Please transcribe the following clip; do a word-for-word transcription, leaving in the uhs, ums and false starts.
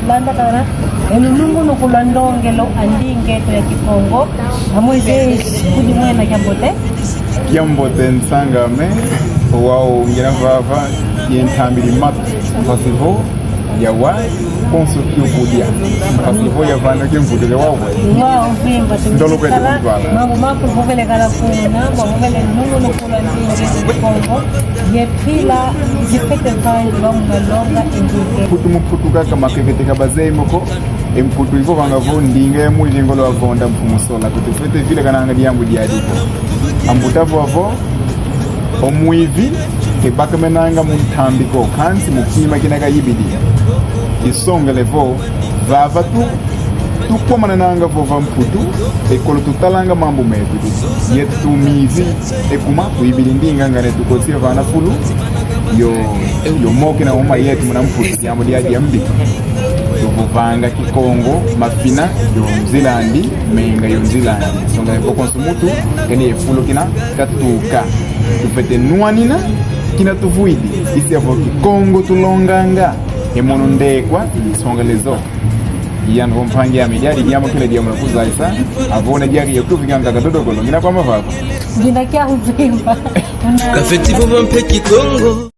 Landa kana e lunungunuku lwa ndongelo a ndinga eto ya Kikongo. Amweze kudi mwena kiambote. Kiambote nsang'ame, wau ngina vava, ye ntambidi matu, mpasi vo yawa, konso kio kudia. Mpasi vo yavana kimvutile wau. Wau vimba, ndolo kwete kuntwala. Mambu makulu vovele kala kuna, vovele lunungunuku lwa ndinga eto ya Kikongo. Ye mpila zifete vangi va muna longa e ndinga. Mputu mu Mputu kaka makekete ka bazeyi mo ko, e Mputu ivovanga vo ndinga ya mwivi ngolo avonda mfumu sola, kuti fete vile kananga diambu diadi ko. Ambuta vova vo, o mwivi ke bakamenanga mu ntambi ko, kansi mu kima kina kayibidi. Isongele vo, vava tu, tukwamananga vo va Mputu, e kolo tutalanga mambu metu. Yetu tumivi, e kuma, tuibidi ndinga ngane tukotisa vana fulu. Yo, yo mokena uma yetu muna Mputu, diambu dia diambi. Tuvovanga Kikongo, mafina, yo nzil'andi, menga yo nzil'andi. Songa evo konso mutu, kene ye fulu kina, katuka. Tufete nwanina, kina tuvwidi, isi avo Kikongo tulonganga. E mono ndekwa, isongele zo. Yandi vo mpangi ame, diadi diambu kele diambu na kuzayisa, avona diadi ya kuvika nkaka dodokolo, ngina kwa mavava. Ngina kia uvimba. Kafeti vova mpe Kikongo.